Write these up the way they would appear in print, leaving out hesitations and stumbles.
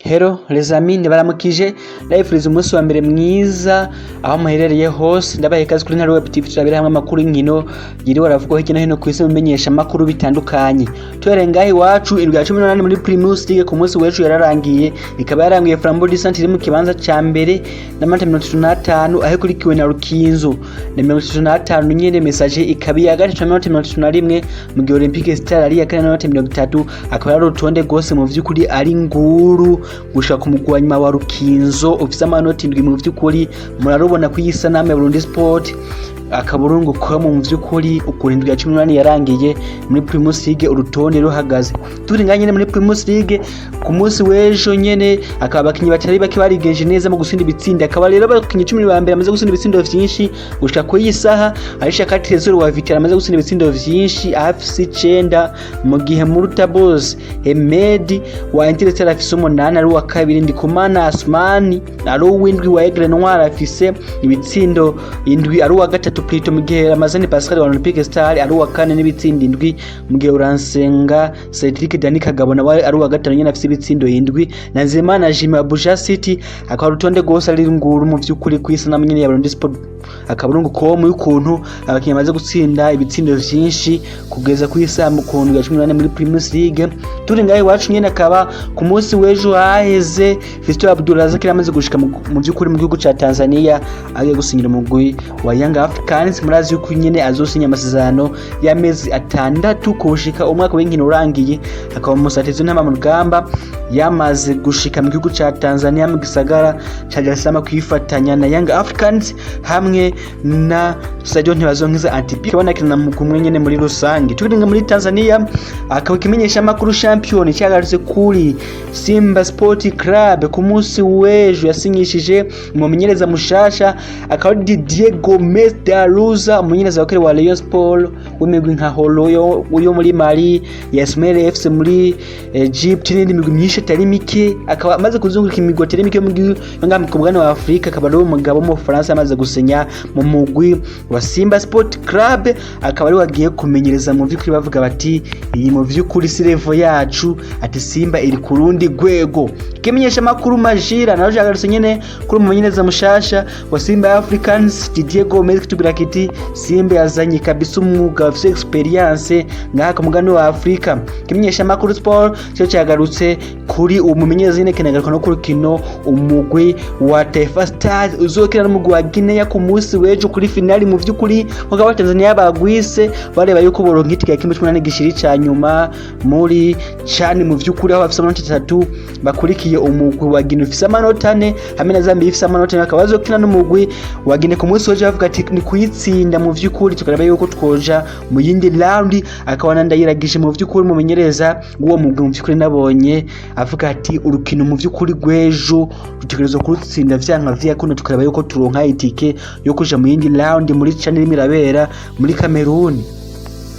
Hello les amis, ndabaramukije, ndabifuriza umunsi wa mbere mwiza aho muherereye hose. Ndabaha ikaze kuri Ntare Web TV, turabera hamwe amakuru y'inkino yiriwe aravugwa hirya no hino kw'isi, mumenyesha amakuru bitandukanye. Tuhereye ngaho iwacu, indwi ya 18 muri Primus League ku munsi w'ejo yararangiye, ikaba yarangiye Flambeau du Centre iri mu kibanza ca mbere n'amanota 35, aho ikurikiwe na Rukinzo na 35 nyene. Messager ikaba iya gatatu n'amanota 31, mu gihe Olympique Star ari iya kane n'amanota 30. Akaba ari urutonde rwose mu vy'ukuri ari nguru gushika ku mugwi wa nyuma wa Rukinzo ufise amanota 7. Mu vy'ukuri murarubona ku isanamu ya Burundi Sport akaburungu com, mu vy'ukuri ukuntu indwi ya 18 yarangiye muri Primus League, urutonde ruhagaze. Turi ngaha nyene muri Primus League, ku munsi w'ejo nyene akaba abakinyi batari bake barigenje neza mu gutsinda ibitsinda. Akaba rero abakinyi 10 ba mbere bamaze gutsinda ibitsindo vyinshi gushika kuri iyi saha ari Shaka Trésor wa Vital'O amaze gutsinda ibitsindo vyinshi, afise 9, mu gihe Muruta Boss Hemedi wa Interestare afise 8, ari uwa kabiri. Ndikumana Asmani ari uw'indwi wa Aigle Noir, afise ibitsindo 7, ari uwa gatatu plutôt, mu gihe Ramazani Pascal wa Olympique Star ari uwa kane n'ibitsindo 7, mu gihe Uransenga Cedric Dani Kagabo nawe ari uwa gatanu nyene afise ibitsindo 7, na Nzimana Jimmy wa Buja City. Akaba urutonde rwose ari nguru mu vy'ukuri kw'isanamu nyene ya Burundi Sport akaburungu com, y'ukuntu abakinyi bamaze gutsinda ibitsindo vyinshi kugeza ku isaha mu kundwi ya 18 muri Primus League. Turi ngaho iwacu nyene, akaba ku munsi w'ejo haheze Fiston Abdulrazak yamaze gushika mu vy'ukuri mu gihugu ca Tanzania, agiye gusinyira umugwi wa Young Africans. Murazi yuko nyene azosinya amasezerano y'amezi 6 kushika umwaka w'inkino urangiye. Akaba umusatirizi w'intama mu rugamba yamaze gushika mu gihugu ca Tanzania, mu gisagara ca Dar es Salaam, kwifatanya na Young Africans hamwe na Sadio Ntibazonkiza Antipi, banakina mu kumwe nyene muri rusange. Tukiringa muri Tanzania, akaba ikimenyesha makuru Champion cyagarutse kuri Simba Sport Club ku munsi w'ejo yasinyishije umumenyereza mushasha, akaba ari Didier Gomes da Rosa, umumenyereza wa kera wa Rayon Sport, w'imigwi nka Holo yo muri Mali, Yasmel FC muri Egypt n'indi migwi myinshi atari mike. Akaba amaze kuzunguruka imigwi atari mike mu gihugu ngaha ku mugabane wa Afrika. Akaba ari umugabo w'Umufaransa amaze gusinya mu mugwi wa Simba Sport Club, akaba ari wagiye kumenyereza. Mu vy'ukuri bavuga bati iyi mu vy'ukuri si level yacu, ati Simba iri ku rundi rwego. Ikimenyesha makuru Majira nawe yagarutse nyene kuri umumenyereza mushasha wa Simba Africans Didier Gomes, kitubwira kiti Simba yazanye kabisa umwuga ufise experience ngaha ku mugabane wa Afrika. Ikimenyesha makuru Sport cyo cyagarutse kuri uwo mumenyereza nyene, kinagaruka no kuri kino umugwi wa Taifa Stars uzokina n'umugwi wa Guinea ku munsi w'ejo kuri finali. Mu vy'ukuri nkuko abatanzania bagwise bareba yuko boronka itike ya 1/8 gishiri ca nyuma muri CHAN, mu vy'ukuri aho bafise amanota 3, bakurikiye umugwi wa Guinea ufise amanota 4 hamwe na Zambia ifise amanota 4. Bakaba bazokina n'umugwi wa Guinea ku munsi w'ejo, bavuga ati ni kuyitsinda mu vy'ukuri tukareba yuko twoja mu yindi round. Akaba nandayiragije mu vy'ukuri umumenyereza w'uwo mugwi, mu vy'ukuri nabonye avuga ati urukino mu vy'ukuri rw'ejo dutegerezwa kurutsinda vyanka vyakunda, tukareba yuko turonka itike yo kuja mu yindi round muri CHAN irimo irabera muri Cameroon.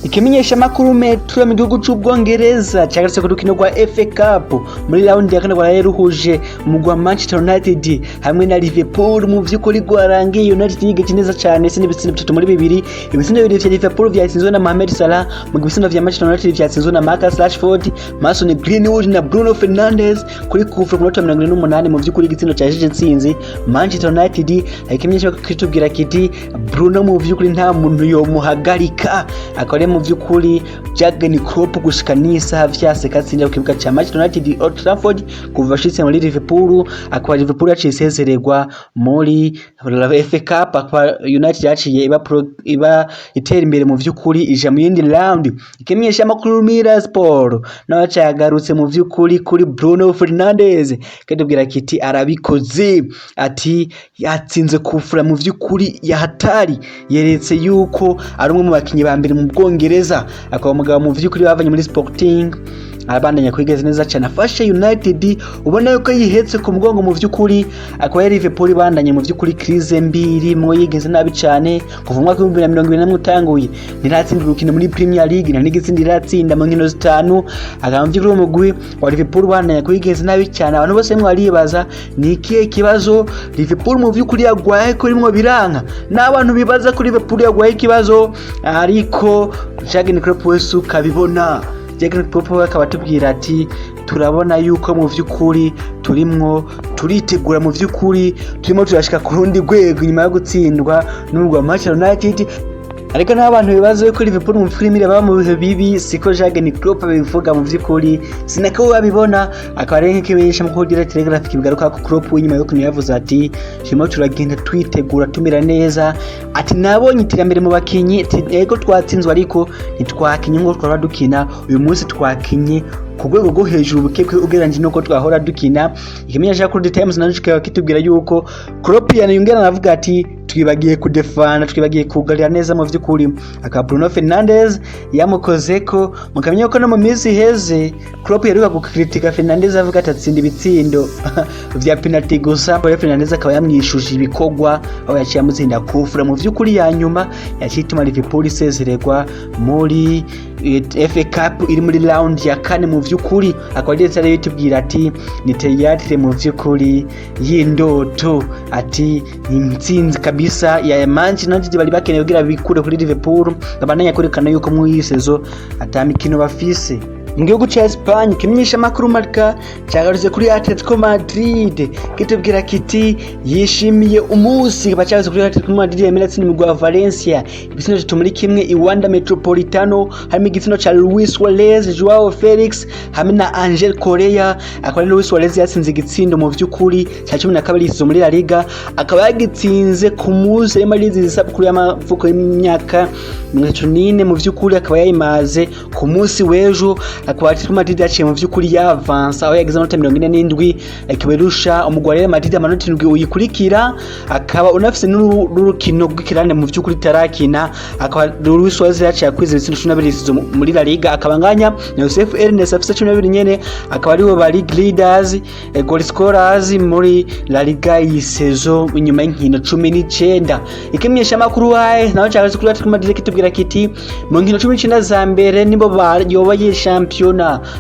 Ikimenyesha makuru Metro mu gihugu c'Ubwongereza cagarutse ku rukino rwa FA Cup muri round ya kane rwaraye ruhuje umugwi wa Manchester United hamwe na Liverpool. Mu vy'ukuri rwarangiye United yigeje neza cane se n'ibitsindo 3 muri 2. Ibitsindo 2 vya Liverpool vyatsinzwe na Mohamed Salah, mu gihe ibitsindo vya Manchester United vyatsinzwe na Marcus Rashford, Mason Greenwood na Bruno Fernandes kuri kufra ku munota 48. Mu vy'ukuri igitsindo cajeje intsinzi Manchester United. Ikimenyesha kitubwira kiti Bruno mu vy'ukuri nta muntu yomuhagarika. Akaba ari mu vy'ukuri Jurgen Klopp gushika n'isaha vyase katsinda ku kibuga ca Manchester United Old Trafford kuva ashitse muri Liverpool. Akaba Liverpool yaciye isezererwa muri FA Cup, akaba United yaciye iba itera imbere mu vy'ukuri, ija mu yindi round. Ikimenyesha makuru Mirror Sport nawe cagarutse mu vy'ukuri kuri Bruno Fernandes, kitubwira kiti arabikoze, ati yatsinze kufura mu vy'ukuri ya hatari, yeretse yuko ari umwe mu bakinyi ba mbere mu Bwongereza. Akaba umugabo mu vy'ukuri bavanye muri Sporting, arabandanya kwigeza neza cyane, afashe United ubona yuko yihetse ku mugongo mu vy'ukuri. Akaba yari Liverpool ibandanye mu vy'ukuri crise mbi irimwo, yigeze nabi cyane kuva mu mwaka wa 2021 utanguye, ntiratsinda urukino muri Premier League, nta n'igitsinda iratsinda mu nkino zitanu. Akaba mu vy'ukuri umugwi wa Liverpool ubandanya kwigeza nabi cyane. Abantu bose bamwe baribaza ni ikihe kibazo Liverpool mu vy'ukuri yagwaye ko rimwo biranka, n'abantu bibaza ko Liverpool yagwaye ikibazo, ariko Jurgen Klopp wese ukabibona, Jurgen Klopp akaba atubwira ati Turabona yuko mu vy'ukuri turimwo turitegura, mu vy'ukuri turimo turashika ku rundi rwego nyuma yo gutsindwa n'umugwi wa Manchester United. Ariko n'aho abantu bibaza yuko Liverpool mu vy'ukuri iraba mu bihe bibi, siko Jurgen Klopp abivuga. Mu vy'ukuri sinako babibona. Akaba ari nk'ikimenyesha mu kugira Telegraph kibigaruka ko Klopp inyuma yo kuntu yavuze ati: "Turimo turagenda twitegura, tumera neza." Ati: "Nabonye iterambere mu bakinyi." Ati: "Ego, twatsinzwe, ariko ntitwakinye nk'uko twahora dukina. Uyu munsi twakinye ku rwego rwo hejuru bukekwe ugereranyije n'uko twahora dukina." Ikimenyesha kuri The Times naco kikaba kitubwira yuko Klopp yaniyongera anavuga ati: "Twibagiye kudefana, twibagiye kugarira neza." Mu vy'ukuri akaba Bruno Fernandes yamukozeko. Mukamenya ko no mu minsi iheze Klopp yaheruka gukritika Fernandes, avuga ati atsinda ibitsindo vya penalty gusa. Bruno Fernandes akaba yamwishuje ibikorwa, aho yaciye amutsinda kufura mu vy'ukuri ya nyuma yaciye ituma Liverpool isezererwa muri FA Cup iri muri round ya kane. Mu vy'ukuri akaba ndetse rero itubwira ati ni théâtre mu vy'ukuri y'indoto, ati ni intsinzi kabisa ya Manchester United bari bakeneye kugira bikure kuri Liverpool, babandanya kwerekana yuko muri iyi saison ata mikino bafise. Mu gihugu ca Espagne, kimenyesha makuru Marca cyagarutse kuri Atletico Madrid, kitubwira kiti yishimiye umunsi. Kikaba cyagarutse kuri Atletico Madrid yemera atsinda umugwi wa Valencia ibitsindo 3-1 i Wanda Metropolitano, harimo igitsindo ca Luis Suarez, Joao Felix hamwe na Angel Correa. Akaba ari Luis Suarez yatsinze igitsindo mu vy'ukuri ca 12 izo muri La Liga, akaba yagitsinze ku munsi arimo arizihiza isabukuru y'amavuko y'imyaka 34. Mu vy'ukuri akaba yayimaze ku munsi w'ejo. Akaba Atletico Madrid yaciye mu vy'ukuri yavansa, aho yagize amanota 47, ikaba irusha umugwi wa Real Madrid amanota 7 uyikurikira, akaba unafise n'urukino rw'ikirane mu vy'ukuri tarakina. Akaba Luis Suarez yaciye akwiza ibitsindo 12 izo muri La Liga, akaba nganya na Youssef En-Nesyri afise 12 nyene, akaba aribo ba league leaders, goal scorers muri La Liga iyi saison inyuma y'inkino 19. Ikimenyesha makuru waye naho cyagarutse kuri Atletico Madrid, kitubwira kiti mu nkino 19 za mbere nibo bayoboye shampiyona.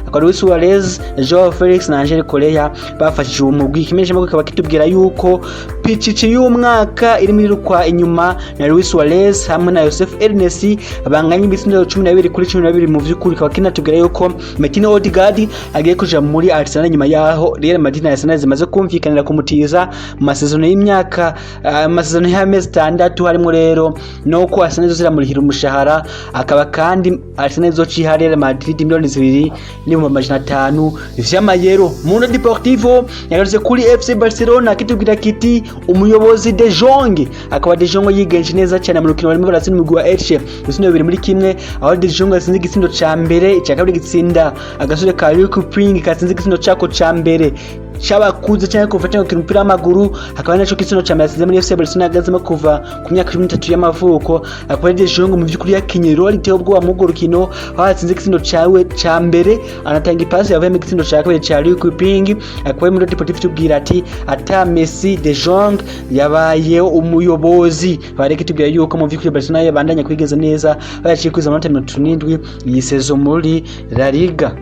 Akaba Luis Suarez, Joao Felix na Angel Correa bafashije uwo mugwi. Ikimenyesha makuru kikaba kitubwira yuko pichichi y'umwaka irimo irukwa inyuma na Luis Suarez hamwe na Youssef En-Nesyri, banganya ibitsindo 12 kuri 12. Mu vy'ukuri kikaba kinatubwira yuko Martin Odegaard agiye kuja muri Arsenal nyuma yaho Real Madrid na Arsenal zimaze kumvikanira kumutiza mu masezerano y'imyaka, amasezerano y'amezi 6, harimo rero nuko Arsenal izoziramurihira umushahara. Akaba kandi Arsenal izociha Real Madrid 2,500,000 vy'amayero. Mundo Deportivo yagarutse kuri FC Barcelona, kitubwira kiti umuyobozi De Jong, akaba De Jong yigenje neza cyane mu rukino barimo baratsinda umugwi wa Elche ibitsindo 2-1, aho De Jong yatsinze igitsindo ca mbere, icya kabiri gitsinda agasore ka Luke Pring katsinze igitsindo cako ca mbere c'abakuze cyangwa kuva cyangwa gukina umupira w'amaguru, akaba ari naco gitsindo ca mbere yatsinze muri FC Barcelona agazemo kuva ku myaka 13 y'amavuko. Akaba ari De Jong mu by'ukuri yakinye rôle iteye ubwoba muri urwo rukino, aho yatsinze igitsindo cawe ca mbere, anatanga ipasi yavuyemo igitsindo ca kabiri ca Luke Ping. Akaba ari muri Deportivo tubwira ati ata Messi, De Jong yabaye umuyobozi. Bareke tubwira yuko mu by'ukuri Barcelona yabandanya kwigeza neza, aho yaciye kwiza amanota 37 iyi saison muri La Liga.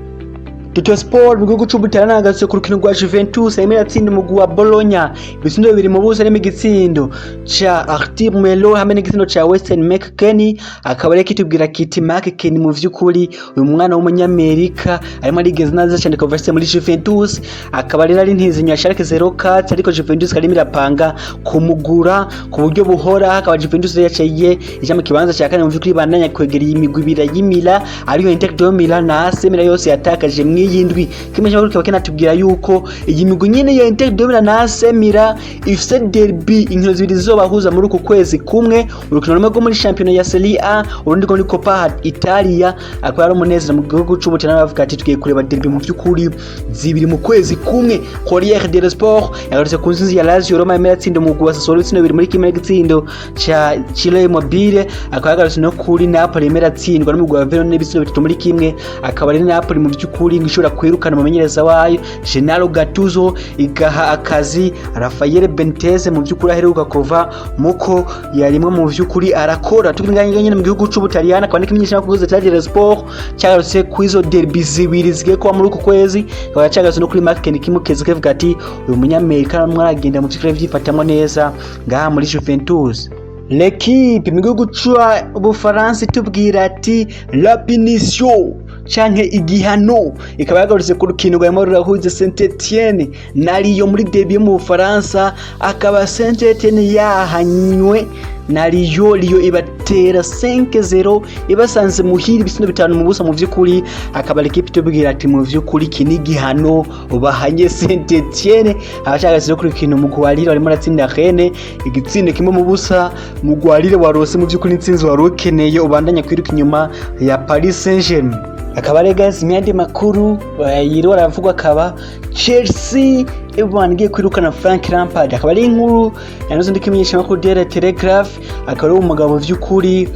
Tutto Sport mu gihugu c'Ubutaliyani ahagaze ku rukino rwa Juventus yarimo iratsinda umugwi wa Bologna ibitsindo 2-0, harimo igitsindo ca Arthur Melo hamwe n'igitsindo ca Weston McKennie. Akaba rero kitubwira kiti McKennie, mu vy'ukuri uyu mwana w'umunyamerika arimo arigeza neza cyane kuva ashitse muri Juventus. Akaba rero ari ntizinyo ya Schalke 04, ariko Juventus karimo irapanga kumugura ku buryo buhora. Akaba Juventus rero yaciye ija mu kibanza ca kane. Mu vy'ukuri bandanya kwegera iyi migwi ibiri y'Imila, ariyo Inter de Milan na AC Milan, yose yatakaje mw'iyi ndwi. Kimwe cyangwa kikaba kinatubwira yuko iyi migwi nyene ya Inter de Milan na AC Milan ifise derby, inkino zibiri zizobahuza muri uku kwezi kumwe, urukino rumwe rwo muri shampiyona ya Serie A, urundi rwo muri Coppa Italia. Akaba ari umunezero mu gihugu c'Ubutaliyani, bavuga ati tugiye kureba derby mu vy'ukuri zibiri mu kwezi kumwe. Corriere dello Sport yagarutse ku nsinzi ya Lazio Roma yemera atsinda umugwi wa Sassuolo ibitsindo 2-1 n'igitsindo ca Ciro Immobile. Akaba yagarutse no kuri Napoli yemera atsindwa n'umugwi wa Verona n'ibitsindo 3-1. Akaba ari Napoli mu by'ukuri ngo ishobora kwirukana umumenyereza wayo Gennaro Gattuso, igaha akazi Rafael Benitez, mu by'ukuri aheruka kuva muko yarimwe mu by'ukuri arakora. Tukinganya nyine mu gihugu c'Ubutaliyani, akaba n'ikimenyesha kuguza Corriere dello Sport cyagarutse ku izo derby zibiri zigiye kuba muri uku kwezi, akaba cyagarutse no kuri Mark Kimukezi, kivuga ati uyu munyamerika mwaragenda mu by'ukuri vyifatamwo neza ngaha muri Juventus. L'Equipe mu gihugu c'Ubufaransa itubwira ati la punition Canke igihano. Ikaba yagarutse ku rukino rwarimo rurahuza Saint Etienne na Lyon muri derby yo mu Bufaransa, akaba Saint Etienne yahanywe na Lyon. Lyon ibatera 5-0 ibasanze muhira, ibitsindo 5-0. Mu vy'ukuri akaba l'équipe itubwira ati: "Mu vy'ukuri iki ni igihano bahanye Saint Etienne." Abashaka kuri rukino, mugwi wa Lille barimo aratsinda Rennes igitsindo 1-0. Mugwi wa Lille warose mu vy'ukuri intsinzi wari ukeneye, ubandanya kwiruka inyuma ya Paris Saint-Germain. Akaba ari guys, mu makuru yiriwe aravugwa, akaba Chelsea ibana igiye kwirukana Frank Lampard. Akaba ari inkuru yanoze ndiko imenyesha makuru Daily Telegraph. Akaba ari umugabo vy'ukuri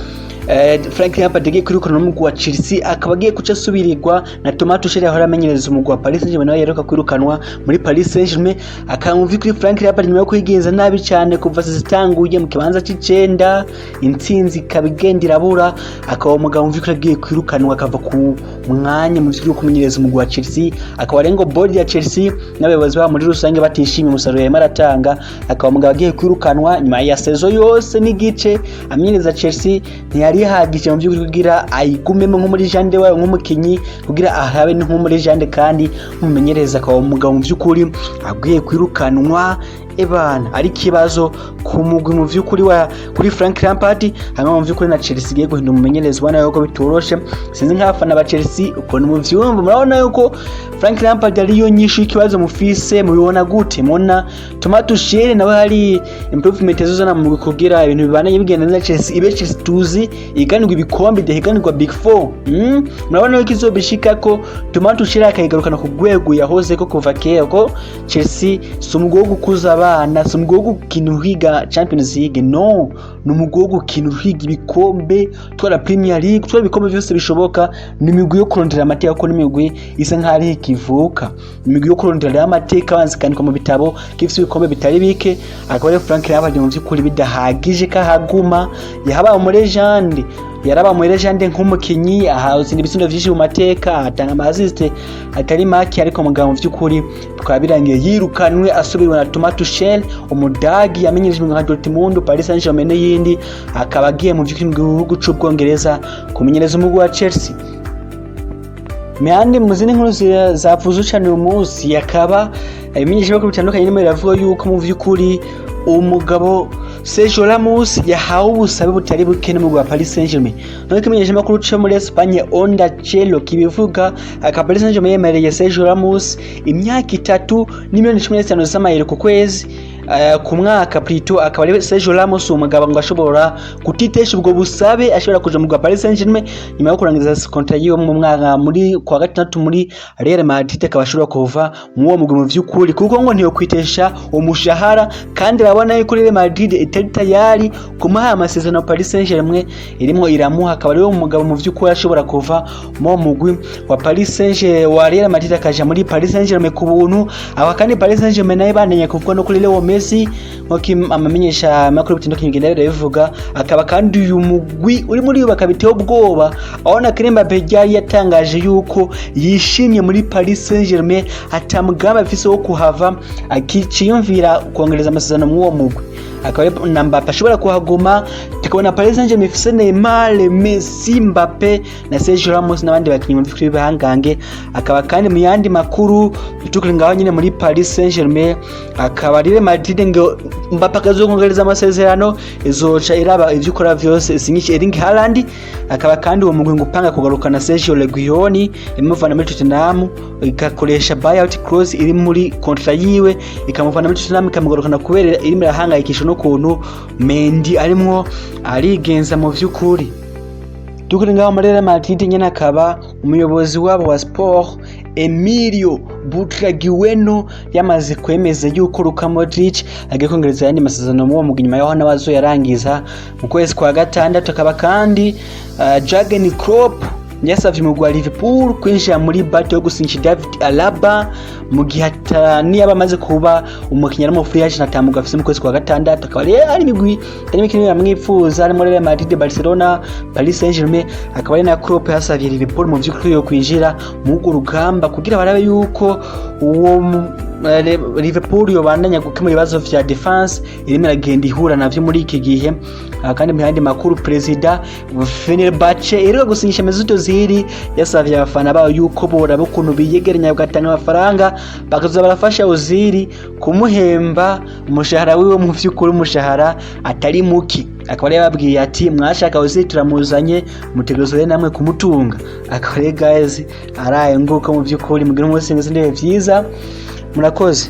Frank Lampard agiye kwirukana n'umugwi wa Chelsea, akaba agiye kuca asubirirwa na Thomas Tuchel yahora amenyereza umugwi wa Paris Saint-Germain, nawe yaheruka kwirukanwa muri Paris Saint-Germain. Akaba mu vy'ukuri Frank Lampard, nyuma yo kwigenza nabi cyane kuva zitanguye mu kibanza c'icenda, intsinzi ikaba igenda irabura, akaba umugabo mu vy'ukuri agiye kwirukanwa, akava ku mwanya mu vy'ukuri wo kumenyereza umugwi wa Chelsea. Akaba ari ngo board ya Chelsea n'abayobozi babo muri rusange batishimiye umusaruro yarimo aratanga. Akaba umugabo agiye kwirukanwa nyuma ya saison yose n'igice amenyereza Chelsea. Ntiyari ihagije mu by'ukuri kugira ayigumemo nk'umulégende wayo, nk'umukinyi, kugira ahabe nk'umulégende kandi nk'umumenyereza. Akaba umugabo mu by'ukuri agiye kwirukanwa, ebana ari ikibazo ku mugwi mu vy'ukuri wa kuri Frank Lampard. Hanyuma mu vy'ukuri na Chelsea igiye guhindura umumenyereza, ubona yuko bitoroshe. Sinzi nk'abafana ba Chelsea ukuntu muvyumva, murabona yuko Frank Lampard ariyo nyishu y'ikibazo mufise? Mubibona gute? Mubona Thomas Tuchel nawe hari improvement zozana mu kugira ibintu bibandanye bigenda neza, Chelsea ibe Chelsea tuzi iganirwa ibikombe, idahiganirwa Big Four? Murabona yuko izobishikako, Thomas Tuchel akayigarukana ku rwego yahoze ko kuva kera? Ko Chelsea si umugwi wo gukuza abana, si umugwi wo gukina uhiga Champions League, no ni umugwi wo gukina uhiga ibikombe, twara Premier League, twara ibikombe vyose bishoboka. Ni imigwi yo kurondera amateka, kuko n'imigwi isa nkaho ari ikivuka, imigwi yo kurondera amateka, abanza ikandikwa mu bitabo gifise ibikombe bitari bike. Akaba ari Frank Lampard mu vy'ukuri bidahagije kahaguma. Yahabaye umu légende, yaraba mu légende nk'umukinyi, ahatsinda ibitsindo vyinshi mu mateka, atanga ama assist atari make, ariko mugabo mu vy'ukuri bikaba birangiye yirukanwe, asubiriwe na Thomas Tuchel, umudagi yamenyereje nka Dortmund, Paris Saint-Germain n'iyindi, akaba agiye mu vy'ukuri mu gihugu c'Ubwongereza kumenyereza umugwi wa Chelsea. Meyandi mu zindi nkuru zavuze cane uyu munsi, akaba ibimenyeshamakuru bitandukanye birimo biravuga yuko mu vy'ukuri umugabo Sergio Ramos yahawe ubusabe butari buke n'umugwi wa Paris Saint-Germain. Nk'uko ikimenyeshamakuru co muri Espagne Onda Cero kibivuga, akaba Paris Saint-Germain yemereye Sergio Ramos imyaka 3 n'imiliyoni 15 z'amayero ku kwezi, ku mwaka plutôt. Akaba ari Sergio Ramos, umugabo ngo ashobora kutitesha ubwo busabe, ashobora kuja mu Paris Saint-Germain nyuma yo kurangiza contrat yiwe mu mwaka muri kwa gatandatu muri Real Madrid, akaba ashobora kuva mu uwo mugwi mu vy'ukuri, kuko ngo ntiyo kwitesha umushahara, kandi urabona yuko Real Madrid itari tayari kumuha amasezerano Paris Saint-Germain irimwo iramuha. Akaba ariwe mugabo mu vy'ukuri ashobora kuva mu mugwi wa Paris Saint-Germain, wa Real Madrid, akaja muri Paris Saint-Germain ku buntu. Aho kandi Paris Saint-Germain nayo banenya kuvuga no kuri Leo Messi, nkuko amamenyesha makuru bitandukanye bigenda birabivuga. Akaba kandi uyu mugwi uri muri yubaka biteye ubwoba, aho na Kylian Mbappe yari yatangaje yuko yishimye muri Paris Saint-Germain, ata mugambi afise wo kuhava, akiciyumvira kongereza amasezerano mw'uwo mugwi. Akaba ari na Mbappe ashobora kuhaguma. Tukabona Paris Saint-Germain ifise Neymar, Messi, Mbappe na Sergio Ramos n'abandi bakinyi mu by'ukuri b'ibihangange. Akaba kandi mu yandi makuru tukuri ngaho nyine muri Paris Saint-Germain, akaba Real Madrid ngo Mbappe akazokongereza amasezerano izoca iraba ivyo ikora vyose isinyishe Erling Haaland. Akaba kandi uwo mugwi ngo upanga kugarukana Sergio Reguilon, imuvana muri Tottenham, igakoresha buyout clause iri muri contrat yiwe, ikamuvana muri Tottenham ikamugarukana, kubera irimo irahangayikishwa n'ukuntu Mendy arimwo arigenza mu vy'ukuri. Tukuri ngaho muri Real Madrid nyene, akaba umuyobozi wabo wa sport Emilio Butragueno yamaze kwemeza yuko Luka Modric agiye kongereza ayandi masezerano mu uwo mugwi nyuma yaho nawe azoyarangiza mu kwezi kwa gatandatu. Akaba kandi Jurgen Klopp yasavye umugwi wa Liverpool kwinjira muri battle yo gusinyisha David Alaba. Mu gihe niyo amaze kuba umukinnyi ari mu free agent, atamuga afise mu kwezi kwa gatandatu. Akaba rero ari imigwi itari mike yamwipfuza, harimo Real Madrid, Barcelona, Paris Saint-Germain. Akaba ari na Klopp yasavye Liverpool mu vy'ukuri yo kwinjira mu urwo rugamba kugira barabe yuko uwo Liverpool yobandanya gukemura ibibazo vya défense irimo iragenda ihura navyo muri iki gihe. Kandi mu yandi makuru, perezida Fenerbahce iheruka gusinyisha Mesut Ozil yasavye abafana bayo yuko boraba ukuntu biyegeranya bagatanga amafaranga, bakazoza barafasha Ozil kumuhemba umushahara wiwe, mu vy'ukuri umushahara atari muke. Akaba rero yababwiye ati: "Mwashaka Ozil, turamuzanye, mutegerezwa rero namwe kumutunga." Akaba rero, guys, araye nguko. Mu vy'ukuri mugire umunsi mwiza, ndebe vyiza, murakoze.